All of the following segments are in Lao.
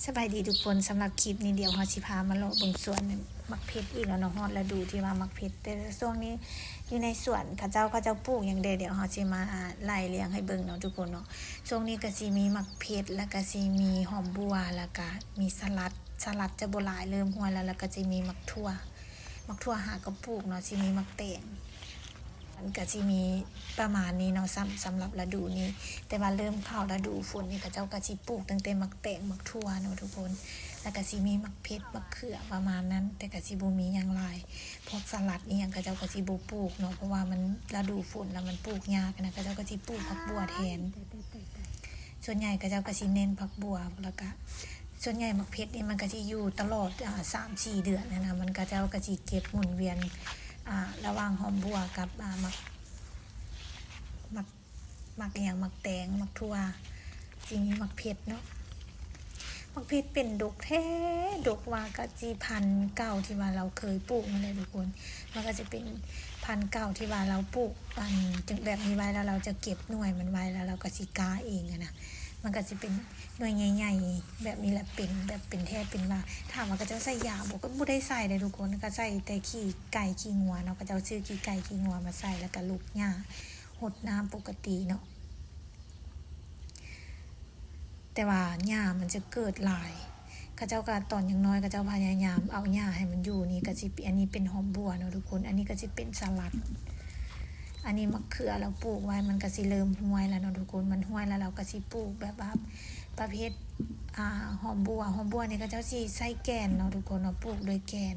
ສະບາຍດີທຸກຄົນ, ສຳລັບຄລິບນີ້ ດຽວເຮົາຊິພາມາເລາະເບິ່ງສວນໝາກເຜັດອີກແລ້ວເນາະ, ຮອດລະດູທີ່ວ່າໝາກເຜັດ. ແຕ່ຊ່ວງນີ້ຢູ່ໃນສວນເຂົາເຈົ້າ, ເຂົາເຈົ້າປູກຫຍັງແດ່, ດຽວເຮົາຊິມາໄລ່ລຽງໃຫ້ເບິ່ງເນາະທຸກຄົນເນາະ. ຊ່ວງນີ້ກໍຊິມີໝາກເຜັດ ແລ້ວກໍຊິມີຫອມບົ່ວ ແລ້ວກໍມີສະຫຼັດ, ສະຫຼັດຈະບໍ່ຫຼາຍ, ເລີ່ມຮວຍແລ້ວ, ແລ້ວກໍຊິມີໝາກຖົ່ວ, ໝາກຖົ່ວຫາກໍປູກເນາະ, ຊິມີໝາກແຕງ. ມັນກະຊິມີປະມານນີ້ເນາະ ສຳ ສຳລັບລະດູນີ້. ແຕ່ວ່າເລີ່ມເຂົ້າລະດູຝົນນີ້ ເຂົາເຈົ້າກະຊິປູກຕັ້ງແຕ່ໝາກແຕງ ໝາກຖົ່ວເນາະທຸກຄົນ, ແລ້ວກະຊິມີໝາກເຜັດ ໝາກເຂືອ ປະມານນັ້ນ, ແຕ່ກະຊິບໍ່ມີຫຍັງຫຼາຍ. ພວກສະຫຼັດອີ່ຫຍັງເຂົາເຈົ້າກະຊິບໍ່ປູກເນາະ ເພາະວ່າມັນລະດູຝົນແລ້ວມັນປູກຍາກນະ, ເຂົາເຈົ້າກະຊິປູກຜັກບົ່ວແທນ. ສ່ວນໃຫຍ່ເຂົາເຈົ້າກະຊິເນັ້ນຜັກບົ່ວ ແລ້ວກະ ສ່ວນໃຫຍ່ໝາກເຜັດນີ້ມັນກະຊິຢູ່ຕະຫຼອດ ອາ ສາມສີ່ເດືອນຫັ້ນນະ, ມັນ ເຂົາເຈົ້າກະຊິເກັບໝູນວຽນ ອາ ລະຫວ່າງຫອມບົ່ວກັບ ອາ ໝາກ ໝາກ ໝາກອີ່ຫຍັງ ໝາກແຕງ ໝາກຖົ່ວ ຊິມີໝາກເຜັດເນາະ. ໝາກເຜັດເປັນດົກແທ້ ດົກວ່າກະຊິພັນເກົ່າທີ່ວ່າລາວເຄີຍປູກນັ້ນແຫຼະທຸກຄົນ. ມັນກະຊິເປັນພັນເກົ່າທີ່ວ່າລາວປູກ ອັນ ແບບນີ້ໄວ້ ແລ້ວລາວຈະເກັບໜ່ວຍມັນໄວ້ ແລ້ວລາວກະຊິກ້າເອງຫັ້ນນະ. ມັນກະຊິເປັນໜ່ວຍໃຫຍ່ໆແບບນີ້ແຫຼະ, ເປັນແບບເປັນແທ້ເປັນວ່າ. ຖາມວ່າເຂົາເຈົ້າໃສ່ຢາບໍ່? ກໍບໍ່ໄດ້ໃສ່ເດ້ທຸກຄົນ, ກໍໃສ່ແຕ່ຂີ້ໄກ່ຂີ້ງົວເນາະ, ເຂົາເຈົ້າຊື້ຂີ້ໄກ່ຂີ້ງົວມາໃສ່ ແລ້ວກໍລົກຫຍ້າ ຫົດນ້ຳປົກກະຕິເນາະ. ແຕ່ວ່າຫຍ້າມັນຈະເກີດຫຼາຍ, ເຂົາເຈົ້າກໍຕອນຍັງນ້ອຍ ເຂົາເຈົ້າພະຍາຍາມເອົາຫຍ້າໃຫ້ມັນຢູ່. ນີ້ກໍຊິ ອັນນີ້ເປັນຫອມບົ່ວເນາະທຸກຄົນ, ອັນນີ້ກໍຊິເປັນສະຫຼັດ. ອັນນີ້ໝາກເຂືອລາວປູກໄວ້ ມັນກໍຊິເລີ່ມຮວຍແລ້ວເນາະທຸກຄົນ, ມັນຮວຍແລ້ວລາວກໍຊິປູກແບບວ່າປະເພດ ອາ ຫອມບົ່ວ. ຫອມບົ່ວນີ້ເຂົາເຈົ້າຊິໃສ່ແກ່ນເນາະທຸກຄົນເນາະ, ປູກດ້ວຍແກ່ນ.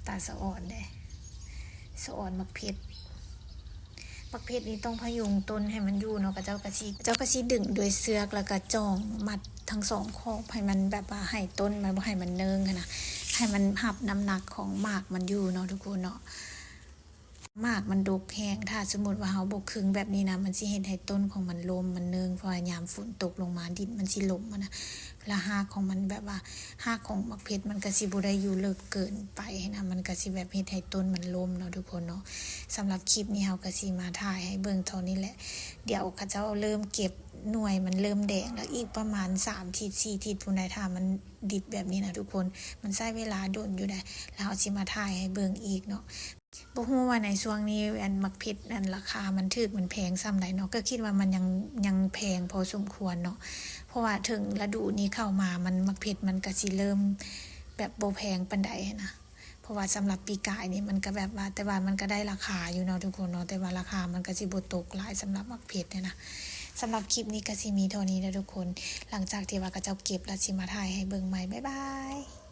ຕາສະອອນເດ້ ສະອອນໝາກເຜັດ. ໝາກເຜັດນີ້ຕ້ອງພະຍຸງຕົ້ນໃຫ້ມັນຢູ່ເນາະ, ເຂົາເຈົ້າກະຊິ ເຂົາເຈົ້າກະຊິດຶງດ້ວຍເຊືອກ ແລ້ວກະຈ່ອງມັດທັງສອງຂອບ ໃຫ້ມັນແບບວ່າໃຫ້ຕົ້ນມັນ ບໍ່ໃຫ້ມັນເນີງຫັ້ນນະ, ໃຫ້ມັນຮັບນ້ຳໜັກຂອງໝາກມັນຢູ່ເນາະທຸກຄົນເນາະ. ໝາກມັນດົກແຮງ, ຖ້າສົມມຸດວ່າເຮົາບໍ່ຄຶງແບບນີ້ນະ ມັນຊິເຮັດໃຫ້ຕົ້ນຂອງມັນລົ້ມ ມັນເນີງ, ເພາະວ່າຍາມຝົນຕົກລົງມາ ດິນມັນຊິລົມຫັ້ນນະ. ແລ້ວຮາກຂອງມັນແບບວ່າ ຮາກຂອງໝາກເຜັດມັນກະຊິບໍ່ໄດ້ຢູ່ເລິກເກີນໄປຫັ້ນນະ, ມັນກະຊິແບບເຮັດໃຫ້ຕົ້ນມັນລົ້ມເນາະທຸກຄົນເນາະ. ສຳລັບຄລິບນີ້ເຮົາກະຊິມາຖ່າຍໃຫ້ເບິ່ງເທົ່ານີ້ແຫຼະ. ດຽວເຂົາເຈົ້າເລີ່ມເກັບໜ່ວຍ ມັນເລີ່ມແດງແລ້ວ, ອີກປະມານສາມທິດສີ່ທິດພຸ້ນໃດ໋ ຖ້າມັນດິບແບບນີ້ນະທຸກຄົນ, ມັນໃຊ້ເວລາດົນຢູ່ໃດ໋. ແລ້ວເຮົາຊິມາຖ່າຍໃຫ້ເບິ່ງອີກເນາະ. ບໍ່ຮູ້ວ່າໃນຊ່ວງນີ້ ອັນ ໝາກເຜັດນັ້ນລາຄາມັນຖືກມັນແພງສ່ຳໃດເນາະ, ກໍຄິດວ່າມັນຍັງ ຍັງແພງພໍສົມຄວນເນາະ, ເພາະວ່າເຖິງລະດູນີ້ເຂົ້າມາ ມັນ ໝາກເຜັດມັນກະຊິເລີ່ມແບບບໍ່ແພງປານໃດຫັ້ນນະ. ເພາະວ່າສຳລັບປີກາຍນີ້ມັນກະແບບວ່າ ແຕ່ວ່າມັນກະໄດ້ລາຄາຢູ່ເນາະທຸກຄົນເນາະ, ແຕ່ວ່າລາຄາມັນກະຊິບໍ່ຕົກຫຼາຍສຳລັບໝາກເຜັດຫັ້ນນະ. ສຳລັບຄລິບນີ້ກະຊິມີເທົ່ານີ້ເດີທຸກຄົນ, ຫຼັງຈາກທີ່ວ່າເຂົາເຈົ້າເກັບແລ້ວ ຊິມາຖ່າຍໃຫ້ເບິ່ງໃໝ່. ບາຍບາຍ.